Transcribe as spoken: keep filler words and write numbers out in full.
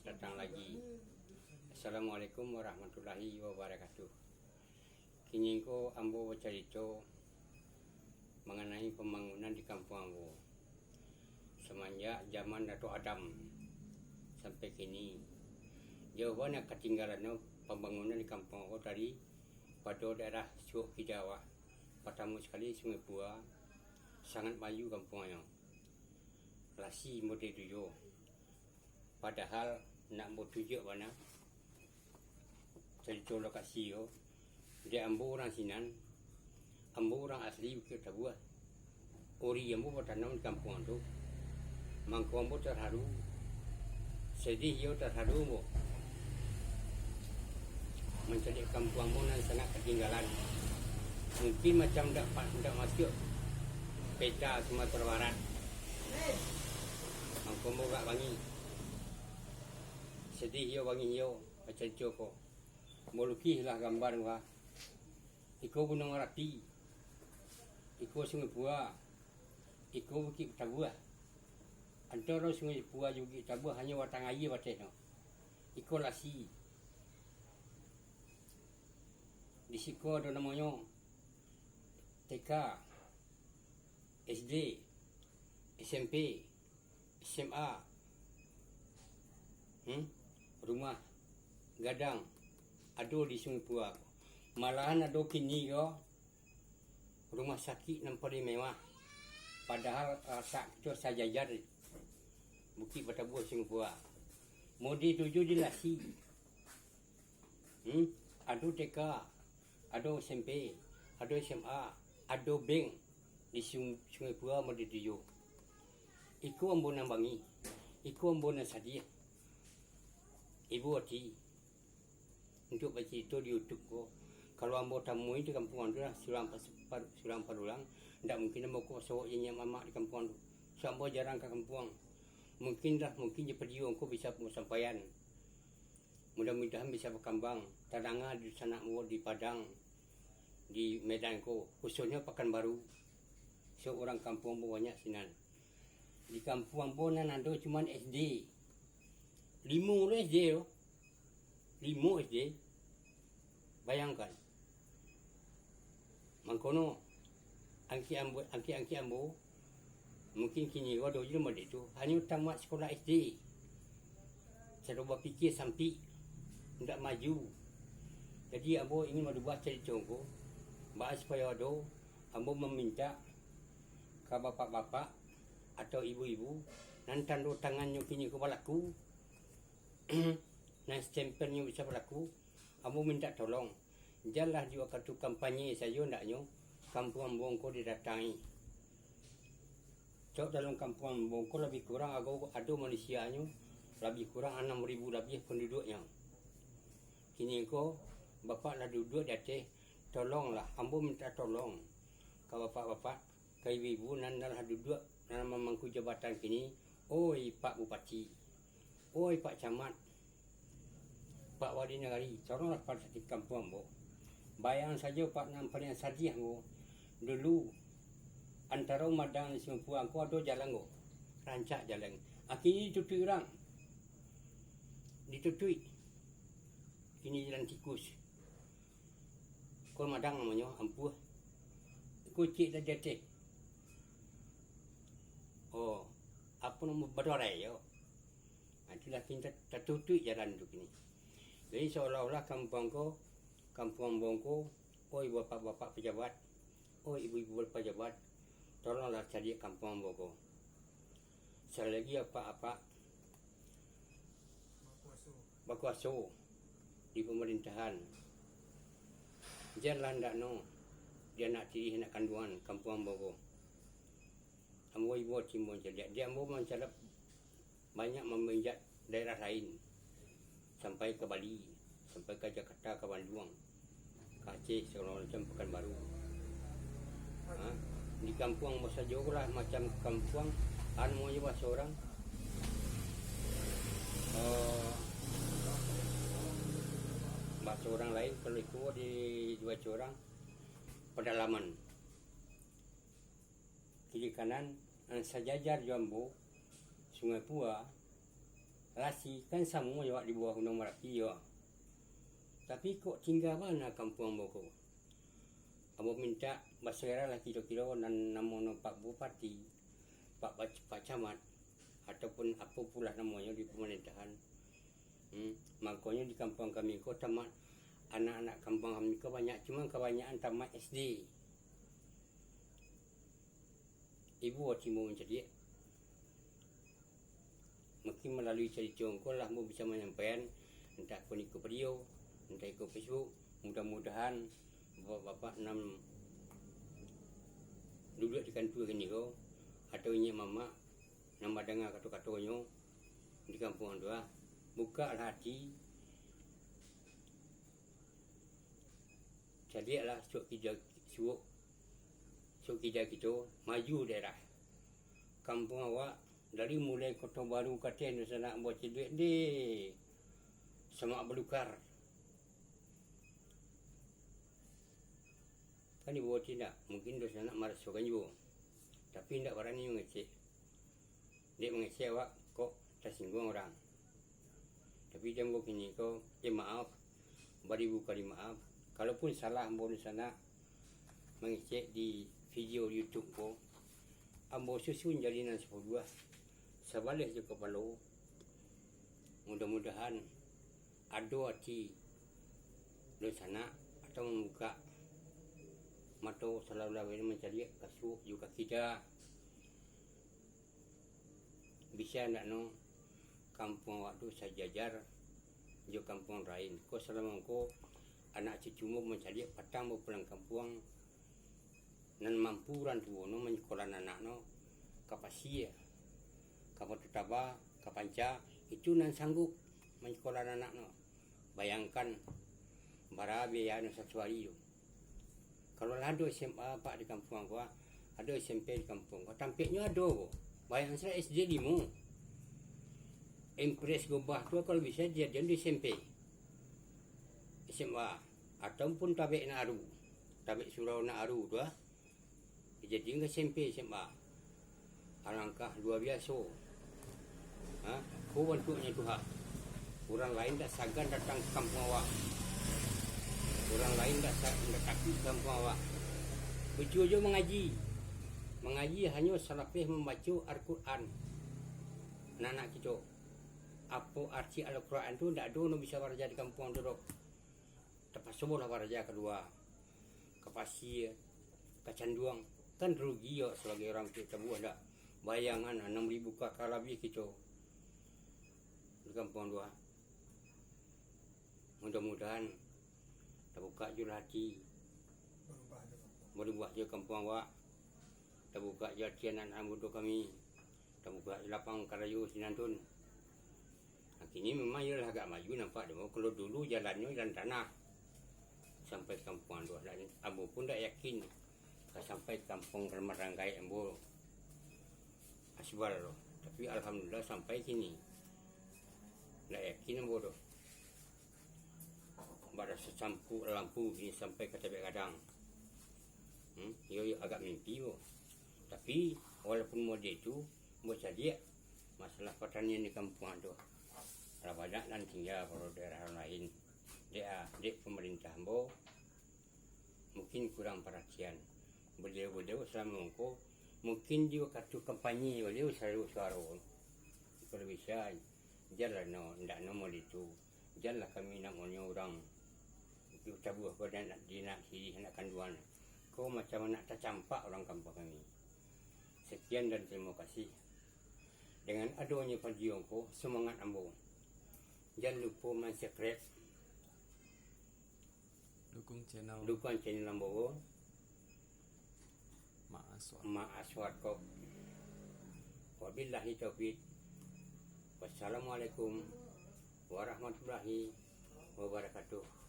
Datang lagi. Assalamualaikum warahmatullahi wabarakatuh. Kini ko ambo bacarito manganai pambangunan di kampuang ambo. Samanjak jaman Datuak Adam sampai kini, jauah bana katinggalannyo pambangunan di kampuang ambo tadi pado daerah Suok Kida awak. Partamo sakali Sungai Pua, sangat maju kampuangnyo. Lasi model tu juo. Padahal nak ambo tujuak bana carito lokasi ko, dek ambo urang sinan, ambo urang asli Bukik Tabuah. Ori ambo batanam di kampuang tu. Mangko ambo tarharu, sadih iyo tarharu ambo mancaliak kampuang ambo nan sangaik katinggalan. Mungkin macam ndak pa-, ndak masuak peta Sumatera Barat. Mangko ambo agak bangih. Sadih iyo, bangih iyo, bacarito ko. Balukihlah gambar ko ha. Iko Gunuang Marapi. Iko Sungai Pua. Iko Bukik Tabuah. Antaro Sungai Pua jo Bukik Tabuah hanyo batang aia batehnyo. Iko lasi. Di siko ado namonyo T K, S D, S M P, S M A, hmm, rumah gadang ado di Sungai Pua ko. Malahan ado kini ko rumah sakik nan paling mewah. Padahal latak kito sajajar Bukik Batabuah Sungai Pua. Model tu juo di Lasi. Hmm? Ado T K, ado S M P, ado S M A, ado bank di Sung-, Sungai Pua model tu juo. Iko ambo nan bangih, iko ambo nan sadiah. Ibo ati, untuak bacarito di YouTube ko, kalau ambo tamui di kampuang tu lah, surang pas-, par-, surang padulang, ndak mungkin ambo ko basawok jo niniak mamak di kampuang tu. Sabab ambo jarang ka kampuang. Mungkin lah, mungkin jo video ko bisa ambo sampaian. Mudah-mudahan bisa bakambang, tadanga di sanak ambo di Padang, di Medan ko, khususnyo Pakanbaru. Sabab urang kampuang ambo banyak sinan. Di kampuang ambo nan ado cuman S D. Limo lo S D tu. Limo S D. Bayangkan. Mangkono, angkek ambo, angkek-angkek ambo, mungkin kini ko ado juo model tu, hanyo tamat sikolah S D. Caro bapikia sampik, indak maju. Jadi, ambo ingin marubah carito ko, baa supayo ado, ambo mamintak ka bapak-bapak atau ibu-ibu nan tando tangannyo kini ko balaku, nan stempelnyo bisa balaku, ambo mintak tolong. Janlah di wakatu kampanye sajo andaknyo kampuang ambo ko didatangi. Cok dalam kampuang ambo ko labiah kurang ado, ado manusianyo labiah kurang anam ribu labiah panduduaknyo. Kini ko, bapak lah duduak di ateh, tolonglah, ambo mintak tolong ka bapak-bapak, ka ibu-ibu nan lah duduak, nan mamangku jabatan kini, oi Pak Bupati, oi Pak Camat, Pak Wali Nagari, tolonglah pada di kampuang ambo. Bayang sajo, Pak, nan paliang sadiah ambo, dulu antaro Madang di Sumpuang ko ado jalan ko, rancak jalan. Akhirnyo ditutuik urang, ditutuik. Kini jalan tikus. Ko Madang namonyo, ampuah. Kuciak tadi ateh. Oh, apo namo, badorai yo. Ha, itulah kini tat-, tatutuik jalan tu kini. Jadi, seolah-olah kampuang ko, kampuang ambo ko, oi bapak-bapak pejabat, oi ibu-ibu pejabat, tolonglah caliak kampuang ambo ko. Salagi apak-apak bakuaso di pamarintahan, janlah andakno di anak tirih, anak kanduangan kampuang ambo ko. Ambo ibo timbun caliak, di ambo mancaliak banyak maminjak daerah lain, sampai ka Bali, sampai ka Jakarta, ka Bandung, ka Aceh, sagalo macam, Pakanbaru. Ha? Di kampuang ambo sajo ko lah macam kampuang, anu ajo bahaso urang, eh, bahaso urang lain, kalau iko di, dibaco urang, padalaman. Kiri kanan, nan sajajar jo ambo, Sungai Pua, Asi kan samo jo awak di bawah Gunuang Marapi yo. Tapi kok tingga bana kampuang ambo ko? Ambo mintak basaralah kiro-kiro nan namonyo Pak Bupati, Pak Bac-, Pak Camat, ataupun apo pulah namonyo di pamarintahan. Hmm, makonyo di kampuang kami ko tamat, anak-anak kampuang kami ko banyak, cuma kabanyakan tamat S D. Ibo ati ambo mancaliak. Mungkin malalui carito ko lah ambo bisa manyampaian, antah akun iko video, antah iko Facebook. Mudah-mudahan bapak-bapak nan duduak di kantua kini ko, atau inyiak mamak nan mandanga kato-katonyo di kampuang tu lah, bukaklah ati, caliaklah suok kida, suok, suok kida kito, maju daerah. Kampuang awak dari mulai Koto Baru ka ateh tu sanak buah ciliak deh, samak balukar. Kan ibo ti indak, mungkin dunsanak marasokan juo. Tapi indak barani mangecek. Dek mangecek awak kok tasingguang urang. Tapi di ambo kini ko, eh, maaf, baribu kali maaf. Kalaupun salah ambo dunsanak mangecek di video YouTube ko, ambo susun jadi nan sapuluah, sabaleh jo kapalo. Mudah-mudahan ado ati dunsanak atau mambukak mato salalu-lalu mancaliak ka suok jo ka kida. Bisa ndak no kampuang awak tu sajajar jo kampuang lain? Ko salamo ko anak cucu ambo mancaliak patang bapulang kampuang. Nan mampu urang tuo no manyukolan anak no ka Pasia, ka Batu Taba, ka Panca, itu nan sanggup manyukolan anak no. Bayangkan, bara biaya no satu ari tu. Kalau lah ado S M A, Pak, di kampuang ko, ah, ado S M P di kampuang ko, tampeknyo ado ko. Bayangkan sajo S D limo. Impres gobah tu kalau bisa dijadian di S M P, S M A, ataupun tabek nak aru, tabek surau nak aru tu, ah. Jadi ka S M P, S M A. Alangkah lua biaso. Ha? Ko bantuaknyo tu, ha. Urang lain dak sagan datang ka kampuang awak. Urang lain dak sa-, dak takuik ka kampuang awak. Batua jo mangaji. Mangaji hanyo salapeh mambaco Al-Quran. Anak-anak kito. Apo arti Al-Quran tu, dak ado nan bisa baraja di kampuang tu doh. Tapaso lah baraja kalua, ka Pasia, ka Canduang. Kan rugi awak sabagai urang tuo tabuah dak? Bayangan, anam ribu K K labiah kito di kampuang tu, ah. Mudah-mudahan tabukak juo lah ati. Barubah juo kampuang awak. Tabukak juo ati anak-anak mudo kami. Tabukak lapang karajo sinan tun. Nah, kini memang iyo lah agak maju nampak dek ambo. Kalau dulu jalannyo jalan tanah. Sampai kampuang tu, ambo pun dak yakin ka sampai kampuang Ramadhan Gaek ambo Asbal tu. Tapi alhamdulillah sampai kini. Dak yakin ambo tu. Bak rasa sampuk lampu kini sampai ka Tabek Gadang. Hmm, iyo, iyo agak mimpi ko. Tapi, walaupun model tu, ambo caliak masalah patanian di kampuang tu. Lah banyak nan tingga pado daerah lain. Dek, ah, dek pamarintah ambo, mungkin kurang paratian. Baliau-baliau salamo ko, mungkin di wakatu kampanye baliau saruik suaro. Kalau bisa, janlah no, ndak no model tu. Janlah kami namonyo urang tabuah badan di anak siriah anak kanduangan. Ko macam anak tacampak urang kampuang kami. Sekian dan terima kasih. Dengan adonyo video ko, semangat ambo. Jan lupo man-subscribe. Dukung channel. Dukung channel ambo ko. Mak Aswad. Mak Aswad ko. Wabillahi taufik. Wassalamualaikum warahmatullahi wabarakatuh.